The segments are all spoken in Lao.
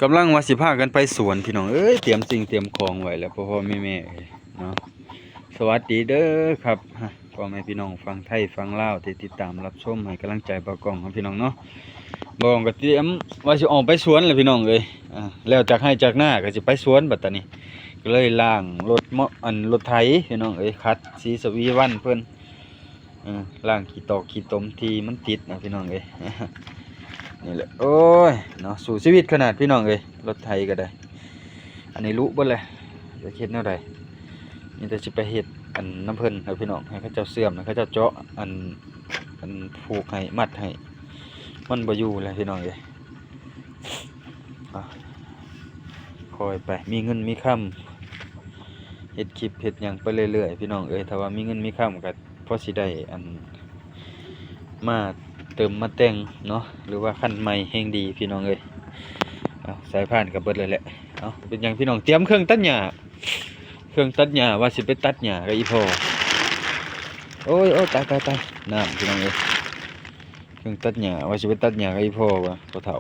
ກຳລັງວ່າຊິພາກັນໄປສວນພີ່ນ້ອງເອີຍ, ຕຽມສິ່ງຕຽມຂອງໄວ້ແລ້ວ ພໍ່ໆແມ່ໆເອີຍເນາະ. ສະຫວັດດີເດີຄັບ ພໍ່ແມ່ພີ່ນ້ອງຝັ່ງໄທຝັ່ງລາວທີ່ຕິດຕາມຮັບຊົມໃຫ້ກຳລັງໃຈບ່າວກ້ອງເນາະພີ່ນ້ອງເນາະ. ບ່າວກ້ອງກໍຕຽມວ່າຊິອອກໄປສວນແລ້ວພີ່ນ້ອງເອີຍ, ອາ ແລ້ວຈາກໄຮ່ຈາກນາກໍຊິໄປສວນບັດຕານີ້, ກໍເລີຍລ້າງລົດເມາະ ອັນ ລົດໄຖພີ່ນ້ອງເອີຍ, ຂັດສີສະວີວັນເພິ່ນ ເອີ ລ້າງຂີ້ຕອກຂີ້ຕົມທີ່ມັນຕິດນະພີ່ນ້ອງເອີຍ. ນີ້ແຫຼະ ໂອ້ຍເນາະ ສູ້ຊີວິດຂະໜາດພີ່ນ້ອງເອີຍ, ລົດໄຖກໍໄດ້. ອັນນີ້ລຸເບິດແລ້ວ ຈະເຮັດແນວໃດ? ມີແຕ່ຊິໄປເຮັດອັນນຳເພິ່ນແຫຼະພີ່ນ້ອງ, ໃຫ້ເຂົາເຈົ້າເຊື່ອມ ໃຫ້ເຂົາເຈົ້າເຈາະອັນ ອັນຜູກໃຫ້ ມັດໃຫ້, ມັນບໍ່ຢູ່ແລ້ວພີ່ນ້ອງເອີຍ. ອາ ຄ່ອຍໄປ ມີເງິນມີຄຳ ເຮັດຄລິບເຮັດຫຍັງໄປເລື້ອຍໆ ພີ່ນ້ອງເອີຍ. ຖ້າວ່າມີເງິນມີຄຳກໍພໍຊິໄດ້ອັນ ມາເຕີມມາແຕ່ງເນາະ ຫຼືວ່າຄັນໃໝ່ແຮ່ງດີພີ່ນ້ອງເອີຍ. ເອົາ ສາຍພານກໍເບິດແລ້ວແຫຼະ. ເອົາ ເປັນຫຍັງພີ່ນ້ອງ, ຕຽມເຄື່ອງຕັດຫຍ້າ ເຄື່ອງຕັດຫຍ້າ ວ່າຊິໄປຕັດຫຍ້າກັບອີ່ພໍ່. ໂອ້ຍ ໂອ້ຍ ຕາຍ ຕາຍ ຕາຍ ນ້ຳພີ່ນ້ອງເອີຍ. ເຄື່ອງຕັດຫຍ້າ ວ່າຊິໄປຕັດຫຍ້າກັບອີ່ພໍ່ວ່າ ພໍ່ເຖົ້າ,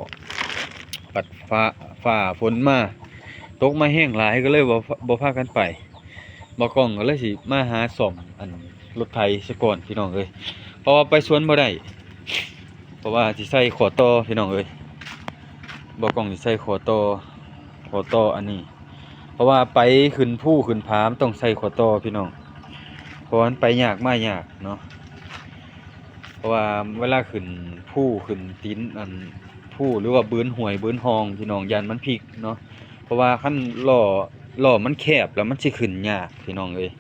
ບັດຟ້າ ຟ້າຝົນມາ ຕົກມາແຮງຫຼາຍ ກໍເລີຍບໍ່ ບໍ່ພາກັນໄປ. ບ່າວກ້ອງກໍເລີຍຊິມາຫາສ້ອມອັນລົດໄຖຊະກ່ອນພີ່ນ້ອງເອີຍ, ເພາະວ່າໄປສວນບໍ່ໄດ້ ເພາະວ່າຊິໃສ່ຂໍ້ຕໍ່ພີ່ນ້ອງເອີຍ. ບ່າວກ້ອງຊິໃສ່ຂໍ້ຕໍ່ ຂໍ້ຕໍ່ອັນນີ້ ເພາະວ່າໄປຂຶ້ນພູຂຶ້ນຜາ ມັນຕ້ອງໃສ່ຂໍ້ຕໍ່ພີ່ນ້ອງ, ເພາະວ່າມັນໄປຍາກມາຍາກເນາະ. ເພາະວ່າເວລາຂຶ້ນພູຂຶ້ນຕີນອັນພູ ຫຼືວ່າບືນຫ້ວຍບືນຮ່ອງພີ່ນ້ອງ ຢ້ານມັນພິກເນາະ, ເພາະວ່າຄັນລໍ້ ລໍ້ມັນແຄບແລ້ວ ມັນຊິຂຶ້ນຍາກພີ່ນ້ອງເອີຍ,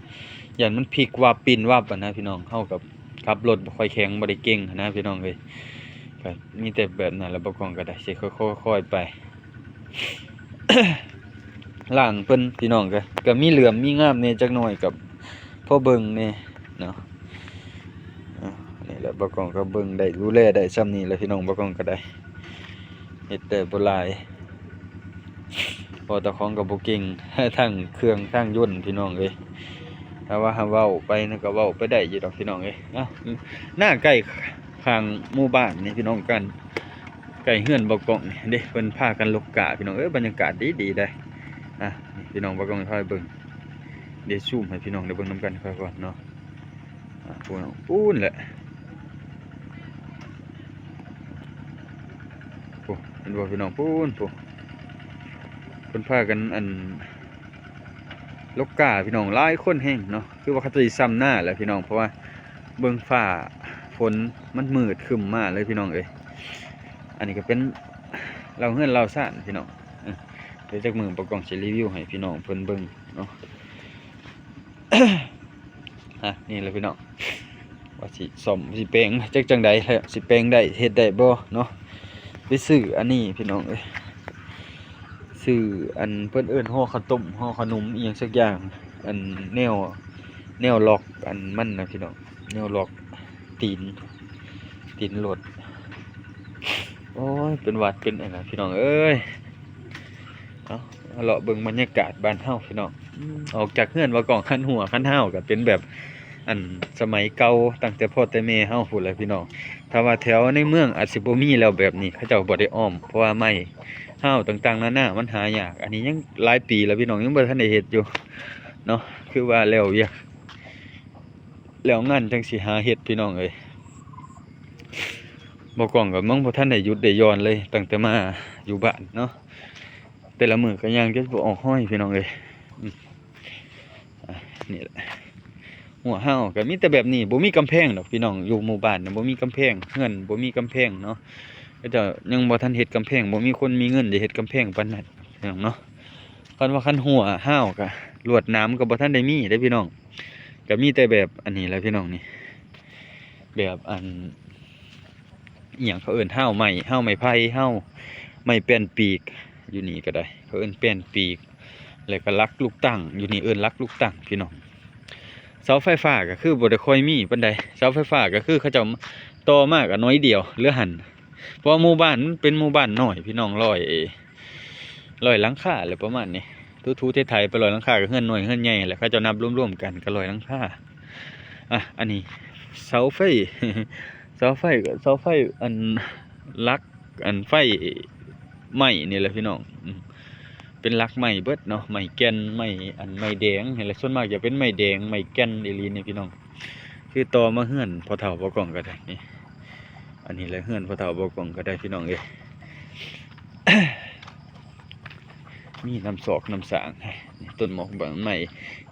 ຢ້ານມັນພິກວັບປິ່ນວັບຫັ້ນນະພີ່ນ້ອງ. ເຮົາກໍຂັບລົດບໍ່ຄ່ອຍແຂງ ບໍ່ໄດ້ເກັ່ງຫັ້ນນະພີ່ນ້ອງເອີຍ. ກໍມີແຕ່ແບບນັ້ນແຫຼະ ບ່າວກ້ອງກໍໄດ້ຊິຄ່ອຍໆ ຄ່ອຍໆໄປ. ລ້າງເພິ່ນພີ່ນ້ອງ ກໍ ກໍມີເຫຼື້ອມມີງາມແດ່ຈັກໜ້ອຍ ກໍພໍເບິ່ງແດ່ເນາະ. ອາ ນີ້ແຫຼະ ບ່າວກ້ອງກໍເບິ່ງໄດ້ ດູແລໄດ້ຊ່ຳນີ້ແຫຼະພີ່ນ້ອງ. ບ່າວກ້ອງກໍໄດ້ເຮັດແຕ່ບໍ່ຫຼາຍ ເພາະເຈົ້າຂອງກໍບໍ່ເກັ່ງ ທັງເຄື່ອງທັງຍົນພີ່ນ້ອງເອີຍ. ຖ້າວ່າຫາເວົ້າໄປນະ ກໍເວົ້າໄປໄດ້ຢູ່ດອກພີ່ນ້ອງເອີຍ. ເອົ້າ ນາໃກ້ຂ້າງໝູ່ບ້ານນີ້ພີ່ນ້ອງ ກັນ ໃກ້ເຮືອນບ່າວກ້ອງນີ້ເດ້ ເພິ່ນພາກັນລົກກ້າພີ່ນ້ອງເອີຍ. ບັນຍາກາດດີໆ ເດ້. ອ່ະ ພີ່ນ້ອງ ບ່າວກ້ອງພາໄປເບິ່ງ ເດ ຊູມໃຫ້ພີ່ນ້ອງໄດ້ເບິ່ງນຳກັນຄ່ອຍກ່ອນເນາະ. ອ່ະ ພຸ້ນ ພຸ້ນແຫຼະ ໂອ້ ເຫັນບໍ່ພີ່ນ້ອງ ພຸ້ນ ພຸ້ນ ເພິ່ນພາກັນ ອັນ ລົກກ້າພີ່ນ້ອງ ຫຼາຍຄົນແຮງເນາະ. ຄືວ່າເຂົາເຈົ້າຊິຊ່ຳນາແຫຼະພີ່ນ້ອງ ເພາະວ່າເບິ່ງຟ້າຝົນມັນມືດຄຶ້ມມາເລີຍພີ່ນ້ອງເອີຍ. ອັນນີ້ກໍເປັນເລົາເຮືອນເລົາຊານພີ່ນ້ອງ. ເອີ ດຽວຈັກມື້ບ່າວກ້ອງຊິຣີວິວໃຫ້ພີ່ນ້ອງເພິ່ນເບິ່ງເນາະ. ອ່ະ ນີ້ແຫຼະພີ່ນ້ອງ ວ່າຊິສ້ອມຊິແປງຈັກຈັ່ງໃດ ແລ້ວຊິແປງໄດ້ເຮັດໄດ້ບໍ່ເນາະ. ໄປຊື້ອັນນີ້ພີ່ນ້ອງເອີຍ ຊື້ອັນເພິ່ນເອີ້ນຫໍ່ເຂົ້າຕົ້ມ ຫໍ່ເຂົ້າໜຸມອີ່ຫຍັງສັກຢ່າງ ອັນແນວ ແນວລັອກອັນມັນນະພີ່ນ້ອງ ແນວລັອກຕີນ ຕີນລົດ. ໂອ້ຍ ເປັນຫວັດເປັນອັນນັ້ນພີ່ນ້ອງເອີຍ. ເອົາ ເລາະເບິ່ງບັນຍາກາດບ້ານເຮົາພີ່ນ້ອງ. ອອກຈາກເຮືອນວ່າກອງຄັນຫົວຄັນຫ້າວກໍເປັນແບບ ອັນສະໄໝເກົ່າ ຕັ້ງແຕ່ພໍ່ແຕ່ແມ່ເຮົາພຸ້ນແຫຼະພີ່ນ້ອງ. ຖ້າວ່າແຖວໃນເມືອງອາດຊິບໍ່ມີແລ້ວແບບນີ້ ເຂົາເຈົ້າບໍ່ໄດ້ອ້ອມ ເພາະວ່າໄມ້ຮ້າວຕ່າງໆນານາມັນຫາຍາກ. ອັນນີ້ຍັງຫຼາຍປີແລ້ວພີ່ນ້ອງ ຍັງບໍ່ທັນໄດ້ເຮັດຢູ່ເນາະ. ຄືວ່າແລ້ວວຽກແລ້ວງານຈັ່ງຊິຫາເຮັດພີ່ນ້ອງເອີຍ. ບໍ່ກອງກໍຍັງບໍ່ທັນໄດ້ຢຸດໄດ້ຢ່ອນເລີຍ ຕັ້ງແຕ່ມາຢູ່ບ້ານເນາະ. ແຕ່ລະມື້ກໍຍ່າງຈົນບໍ່ອອກຮອຍພີ່ນ້ອງເອີຍ. ອືມ ອ່າ ນີ້ແຫຼະ ຫົວເຮົາກໍມີແຕ່ແບບນີ້ ບໍ່ມີກຳແພງດອກພີ່ນ້ອງ. ຢູ່ໝູ່ບ້ານນະບໍ່ມີກຳແພງ ເຮືອນບໍ່ມີກຳແພງເນາະ. ເຂົາເຈົ້າຍັງບໍ່ທັນເຮັດກຳແພງ ບໍ່ມີຄົນມີເງິນໄດ້ເຮັດກຳແພງປານນັ້ນພີ່ນ້ອງເນາະ. ຄັນວ່າຄັນຫົວເຮົາກໍລວດໜາມກໍບໍ່ທັນໄດ້ມີເດ້ພີ່ນ້ອງ. ກໍມີແຕ່ແບບອັນນີ້ແຫຼະພີ່ນ້ອງນີ້ ແບບອັນ ອີ່ຫຍັງເຂົາເອີ້ນ ຮ້າວໄມ້ ຮ້າວໄມ້ໄຜ່ ຮ້າວໄມ້ແປ້ນປີກ. ຢູ່ນີ້ກໍໄດ້ ເຂົາເອີ້ນແປ້ນປີກ ແລ້ວກໍຫຼັກລູກຕັ້ງ. ຢູ່ນີ້ເອີ້ນຫຼັກລູກຕັ້ງພີ່ນ້ອງ. ເສົາໄຟຟ້າກໍຄືບໍ່ໄດ້ຄ່ອຍມີປານໃດ ເສົາໄຟຟ້າກໍຄືເຂົາເຈົ້າຕໍ່ມາກໍໜ້ອຍດຽວເຫຼືອຫັ້ນ. ເພາະວ່າໝູ່ບ້ານມັນເປັນໝູ່ບ້ານນ້ອຍພີ່ນ້ອງ ຮ້ອຍ ຮ້ອຍຫຼັງຄາແຫຼະປະມານນີ້. ຖູໆໄຖໆໄປຮ້ອຍຫຼັງຄາ ກໍເຮືອນນ້ອຍເຮືອນໃຫຍ່ແຫຼະ ເຂົາເຈົ້ານັບລວມໆກັນກໍຮ້ອຍຫຼັງຄາ. ອ່ະ ອັນນີ້ເສົາໄຟ ເສົາໄຟກໍເສົາໄຟ ອັນຫຼັກ ອັນໄຟ ໄມ້ນີ້ແຫຼະພີ່ນ້ອງ ອືມ ເປັນຫຼັກໄມ້ເບິດເນາະ ໄມ້ແກ່ນ ໄມ້ ອັນ ໄມ້ແດງນີ້ແຫຼະ ສ່ວນມາກຈະເປັນໄມ້ແດງ ໄມ້ແກ່ນອີ່ຫຼີນີ້ພີ່ນ້ອງ ຄືຕໍ່ມາເຮືອນພໍ່ເຖົ້າບໍ່ກ້ອງກໍໄດ້ ນີ້ ອັນນີ້ແຫຼະເຮືອນພໍ່ເຖົ້າບໍ່ກ້ອງກໍໄດ້ພີ່ນ້ອງເອີຍ ມີນ້ຳຊອກນ້ຳສາງ ນີ້ ຕົ້ນໝອກໃບໄມ້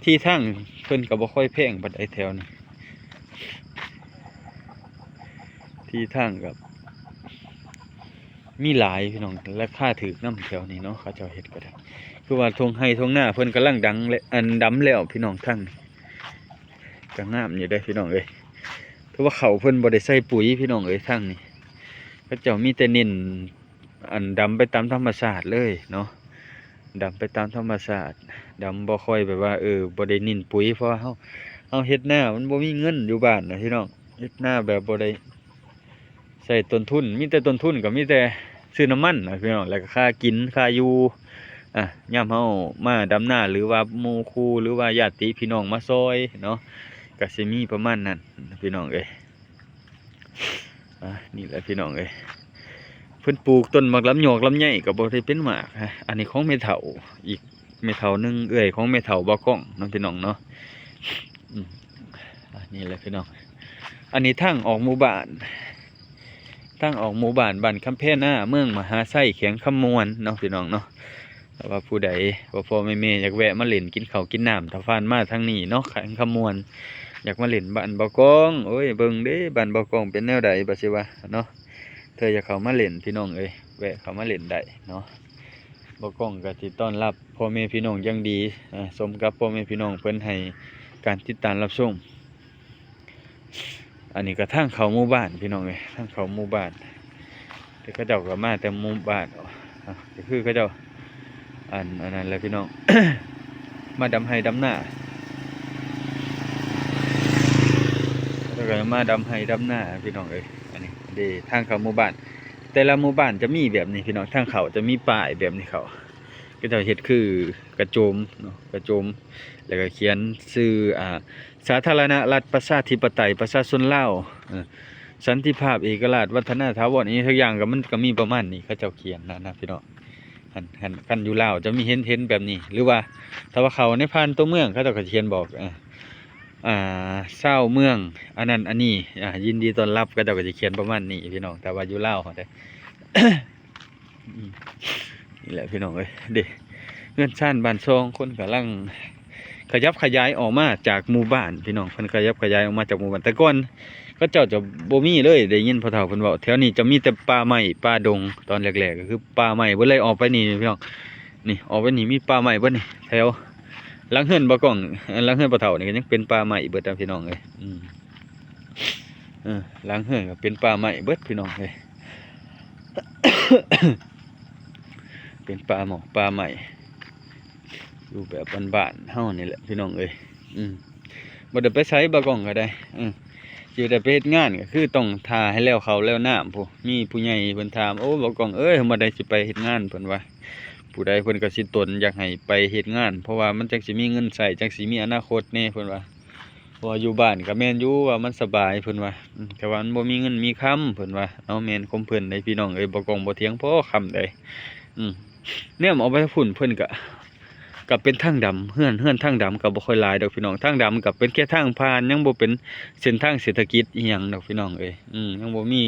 ທີ່ທາງເພິ່ນກໍບໍ່ຄ່ອຍແພງປານໃດແຖວນີ້ ທີ່ທາງກໍ ມີຫຼາຍພີ່ນ້ອງ ລາຄາຖືກນຳແຖວນີ້ເນາະ ເຂົາເຈົ້າເຮັດກໍໄດ້ ຄືວ່າທົ່ງໄຮ່ທົ່ງນາເພິ່ນກຳລັງດັງແລະ ອັນ ດຳແລ້ວພີ່ນ້ອງ ທາງນີ້ກໍງາມຢູ່ເດ້ພີ່ນ້ອງເອີຍ ຖືວ່າເຂົ້າເພິ່ນບໍ່ໄດ້ໃສ່ປຸ໋ຍພີ່ນ້ອງເອີຍ ທາງນີ້ ເຂົາເຈົ້າມີແຕ່ເນັ້ນ ອັນ ດຳໄປຕາມທຳມະຊາດເລີຍເນາະ ດຳໄປຕາມທຳມະຊາດ ດຳບໍ່ຄ່ອຍແບບວ່າ ເອີ ບໍ່ໄດ້ເນັ້ນປຸ໋ຍ ເພາະວ່າເຮົາ ເຮົາເຮັດນາມັນບໍ່ມີເງິນຢູ່ບ້ານນະພີ່ນ້ອງ ເຮັດນາແບບບໍ່ໄດ້ ໃຊ້ຕົ້ນທຶນ ມີແຕ່ຕົ້ນທຶນກໍມີແຕ່ຊື້ນ້ຳມັນນະພີ່ນ້ອງ ແລ້ວກໍຄ່າກິນຄ່າຢູ່ ອາ ຍາມເຮົາມາດຳນາ ຫຼືວ່າໝູ່ຄູ່ ຫຼືວ່າຍາດຕິພີ່ນ້ອງມາຊ່ອຍເນາະ ກໍຊິມີປະມານນັ້ນພີ່ນ້ອງເອີຍ ອາ ນີ້ແຫຼະພີ່ນ້ອງເອີຍ ເພິ່ນປູກຕົ້ນໝາກລຳຫຍອກລຳໄຍກໍບໍ່ໄດ້ເປັນໝາກ ອາ ອັນນີ້ຂອງແມ່ເຖົ້າ ອີກແມ່ເຖົ້າໜຶ່ງ ເອື້ອຍຂອງແມ່ເຖົ້າບໍ່ກ້ອງເນາະພີ່ນ້ອງເນາະ ອືມ ອາ ນີ້ແຫຼະພີ່ນ້ອງ ອັນນີ້ທາງອອກໝູ່ບ້ານ ທາງອອກໝູ່ບ້ານ ບ້ານຄຳແພນາ ເມືອງມະຫາໄຊ ແຂວງຄຳມ່ວນເນາະພີ່ນ້ອງເນາະ ຖ້າວ່າຜູ້ໃດ ພໍ່ໆແມ່ໆ ຢາກແວະມາຫຼິ້ນກິນເຂົ້າກິນນ້ຳ ຖ້າຜ່ານມາທາງນີ້ເນາະ ແຂວງຄຳມ່ວນ ຢາກມາຫຼິ້ນບ້ານບໍ່ກ້ອງ ໂອ້ຍ ເບິ່ງເດ້ ບ້ານບໍ່ກ້ອງເປັນແນວໃດ ບາດຊິວ່າເນາະ ເທື່ອຢາກເຂົ້າມາຫຼິ້ນ ພີ່ນ້ອງເອີຍ ແວະເຂົ້າມາຫຼິ້ນໄດ້ເນາະ ບໍ່ກ້ອງກໍຊິຕ້ອນຮັບພໍ່ແມ່ພີ່ນ້ອງຢ່າງດີ ອາ ສົມກັບພໍ່ແມ່ພີ່ນ້ອງເພິ່ນໃຫ້ການຕິດຕາມຮັບຊົມ. ອັນນີ້ກໍທາງເຂົ້າໝູ່ບ້ານພີ່ນ້ອງເອີຍ ທາງເຂົ້າໝູ່ບ້ານ ແຕ່ເຂົາເຈົ້າກໍມາແຕ່ໝູ່ບ້ານ ອາ ກໍຄືເຂົາເຈົ້າ ອັນ ອັນນັ້ນແຫຼະພີ່ນ້ອງ ມາດຳໄຮ່ດຳນາ ເຂົາເຈົ້າກໍມາດຳໄຮ່ດຳນາພີ່ນ້ອງເອີຍ ອັນນີ້ເດ້ທາງເຂົ້າໝູ່ບ້ານ ແຕ່ລະໝູ່ບ້ານຈະມີແບບນີ້ພີ່ນ້ອງ ທາງເຂົ້າຈະມີປ້າຍແບບນີ້ເຂົ້າ ເຂົາເຈົ້າເຮັດຄືກະໂຈມເນາະ ກະໂຈມ ແລ້ວກໍຂຽນຊື່ ອາ ສາທາລະນະລັດ ປະຊາທິປະໄຕ ປະຊາຊົນລາວ ເອີ ສັນຕິພາບ ເອກະລາດ ວັດທະນາຖາວອນ ອີ່ຫຍັງສັກຢ່າງ ກໍມັນກໍມີປະມານນີ້ ເຂົາເຈົ້າຂຽນນະ ນະພີ່ນ້ອງ ຄັນ ຄັນ ຄັນຢູ່ລາວຈະມີເຫັນ ເຫັນແບບນີ້ ຫຼືວ່າຖ້າວ່າເຂົ້າໃນຜ່ານຕົວເມືອງ ເຂົາເຈົ້າກໍຈະຂຽນບອກ ເອີ ອາ ຊາວເມືອງ ອັນນັ້ນອັນນີ້ ອາ ຍິນດີຕ້ອນຮັບ ເຂົາເຈົ້າກໍຈະຂຽນປະມານນີ້ພີ່ນ້ອງ ແຕ່ວ່າຢູ່ລາວເຮົາເດ້ ອືມ ນີ້ແຫຼະພີ່ນ້ອງເອີຍ ເດ້ ເຮືອນຊານບ້ານຊ່ອງ ຄົນກຳລັງຂະຫຍັບຂະຫຍາຍອອກມາຈາກໝູ່ບ້ານ ພີ່ນ້ອງ ເພິ່ນຂະຫຍັບຂະຫຍາຍອອກມາຈາກໝູ່ບ້ານ ແຕ່ກ່ອນເຂົາເຈົ້າຈະບໍ່ມີເລີຍ ໄດ້ຍິນພໍ່ເຖົ້າເພິ່ນເວົ້າ ແຖວນີ້ຈະມີແຕ່ປ່າໄມ້ປ່າດົງ ຕອນແລກໆ ກໍຄືປ່າໄມ້ເບິດເລີຍ ອອກໄປນີ້ພີ່ນ້ອງ ນີ້ ອອກໄປນີ້ມີປ່າໄມ້ເບິດນີ້ ແຖວຫຼັງເຮືອນບໍ່ກ້ອງ ຫຼັງເຮືອນພໍ່ເຖົ້ານີ້ກໍຍັງເປັນປ່າໄມ້ເບິດນະ ພີ່ນ້ອງເອີຍ ອືມ ເອີ ຫຼັງເຮືອນກໍເປັນປ່າໄມ້ເບິດພີ່ນ້ອງເອີຍ ເປັນປ່າໝອກປ່າໄມ້ ຢູ່ແບບບ້ານໆເຮົານີ້ແຫຼະພີ່ນ້ອງເອີຍ ອືມ ບໍ່ໄດ້ໄປໃສ ບ່າວກ້ອງກໍໄດ້ ອືມ ຊິໄດ້ໄປເຮັດງານ ກໍຄືຕ້ອງຖ້າໃຫ້ແລ້ວເຂົ້າແລ້ວນ້ຳພຸ້ນ ມີຜູ້ໃຫຍ່ເພິ່ນຖາມ ໂອ້ ບ່າວກ້ອງເອີຍ ເມື່ອໃດຊິໄປເຮັດງານ ເພິ່ນວ່າ ຜູ້ໃດເພິ່ນກໍຊິຕົນຢາກໃຫ້ໄປເຮັດງານ ເພາະວ່າມັນຈັ່ງຊິມີເງິນໃຊ້ ຈັ່ງຊິມີອະນາຄົດແດ່ ເພິ່ນວ່າ ເພາະວ່າຢູ່ບ້ານກໍແມ່ນຢູ່ວ່າມັນສະບາຍ ເພິ່ນວ່າ ອືມ ແຕ່ວ່າມັນບໍ່ມີເງິນມີຄຳ ເພິ່ນວ່າເນາະ ແມ່ນຄວາມເພິ່ນເດ້ພີ່ນ້ອງເອີຍ ບໍ່ກ້ອງບໍ່ຖຽງພໍຄຳໃດ ອືມ ແນມອອກໄປທາງພຸ້ນ ເພິ່ນກະ ກະເປັນທາງດຳ ເຮືອນ ເຮືອນທາງດຳກະບໍ່ຄ່ອຍຫຼາຍດອກພີ່ນ້ອງ ທາງດຳກະເປັນແຄ່ທາງຜ່ານ ຍັງບໍ່ເປັນເສັ້ນທາງເສດຖະກິດອີ່ຫຍັງດອກພີ່ນ້ອງເອີຍ ອືມ ຍັງບໍ່ມີ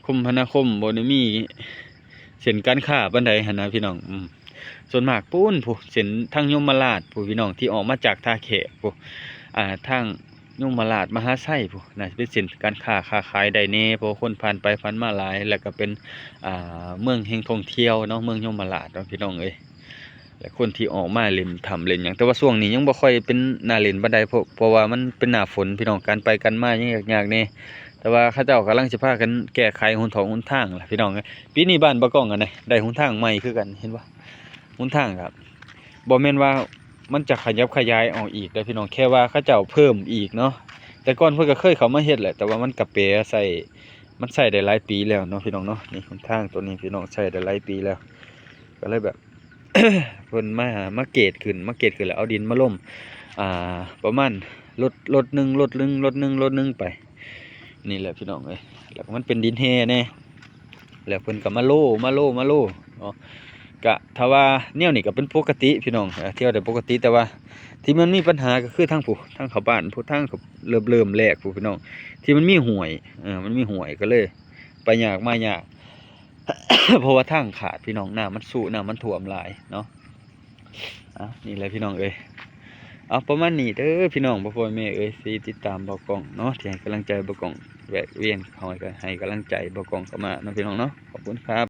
ຄົມມະນາຄົມ ບໍ່ໄດ້ມີເສັ້ນການຄ້າປານໃດຫັ້ນນະພີ່ນ້ອງ ອືມ ສ່ວນມາກພຸ້ນ ພຸ້ນ ເສັ້ນທາງຍົມມະລາດພຸ້ນ ພີ່ນ້ອງ ທີ່ອອກມາຈາກທ່າແຂກພຸ້ນ ອ່າ ທາງຍົມມະລາດ ມະຫາໄຊພຸ້ນ ໜ້າຈະເປັນເສັ້ນການຄ້າຄ້າຂາຍໄດ້ແດ່ ເພາະວ່າຄົນຜ່ານໄປຜ່ານມາຫຼາຍ ແລ້ວກໍເປັນ ອ່າ ເມືອງແຫ່ງທ່ອງທ່ຽວເນາະ ເມືອງຍົມມະລາດເນາະ ພີ່ນ້ອງເອີຍ ແລະ ຄົນທີ່ອອກມາຫຼິ້ນຖ້ຳຫຼິ້ນຫຍັງ ແຕ່ວ່າຊ່ວງນີ້ຍັງບໍ່ຄ່ອຍເປັນໜ້າຫຼິ້ນປານໃດ ເພາະ ເພາະວ່າມັນເປັນໜ້າຝົນ ພີ່ນ້ອງ ການໄປການມາຍັງຍາກໆແດ່ ແຕ່ວ່າເຂົາເຈົ້າກຳລັງຊິພາກັນແກ້ໄຂຫົນຖອກຫົນທາງລະ ພີ່ນ້ອງເອີຍ ປີນີ້ບ້ານບ່າວກ້ອງຫັ້ນນະ ໄດ້ຫົນທາງໃໝ່ຄືກັນ ເຫັນບໍ່? ຫົນທາງກໍບໍ່ແມ່ນວ່າມັນຈະຂະຫຍັບຂະຫຍາຍອອກອີກເດີ້ພີ່ນ້ອງ ແຄ່ວ່າເຂົາເຈົ້າເພີ່ມອີກເນາະ ແຕ່ກ່ອນເພິ່ນກໍເຄີຍເຂົ້າມາເຮັດແຫຼະ ແຕ່ວ່າມັນກະແປໃຊ້ ມັນໃຊ້ໄດ້ຫຼາຍປີແລ້ວເນາະພີ່ນ້ອງເນາະ ນີ້ຫົນທາງໂຕນີ້ພີ່ນ້ອງ ໃຊ້ໄດ້ຫຼາຍປີແລ້ວ ກໍເລີຍແບບ ເພິ່ນມາ ມາເກດຂຶ້ນ ມາເກດຂຶ້ນແລ້ວເອົາດິນມາລົມ ອ່າ ປະມານລົດ ລົດໜຶ່ງ ລົດໜຶ່ງ ລົດໜຶ່ງ ລົດໜຶ່ງໄປ ນີ້ແຫຼະພີ່ນ້ອງເອີຍ ແລ້ວກໍມັນເປັນດິນແຮ່ແດ່ ແລ້ວເພິ່ນກໍມາໂລ ມາໂລ ມາໂລ ເນາະ. ກະຖ້າວ່າແນວນີ້ກະເປັນປົກກະຕິພີ່ນ້ອງ ເອີ ທ່ຽວໄດ້ປົກກະຕິ ແຕ່ວ່າທີ່ມັນມີບັນຫາກະຄືທາງຜູ້ ທາງເຂົ້າບ້ານຜູ້ ທາງເລີ່ມແລກຜູ້ພີ່ນ້ອງ ທີ່ມັນມີຫ້ວຍ ເອີ ມັນມີຫ້ວຍກະເລີຍໄປຍາກມາຍາກ ເພາະວ່າທາງຂາດພີ່ນ້ອງ ນ້ຳມັນຊຸ ນ້ຳມັນຖ້ວມຫຼາຍເນາະ. ອ່າ ນີ້ແຫຼະພີ່ນ້ອງເອີຍ ເອົາປະມານນີ້ເດີພີ່ນ້ອງ ພໍ່ແມ່ເອີຍ ທີ່ຕິດຕາມບ່າວກ້ອງເນາະ ທີ່ໃຫ້ກຳລັງໃຈບ່າວກ້ອງ ແວະວຽນເຂົ້າໃຫ້ກຳລັງໃຈບ່າວກ້ອງເຂົ້າມາເນາະພີ່ນ້ອງເນາະ. ຂອບຄຸນຄັບ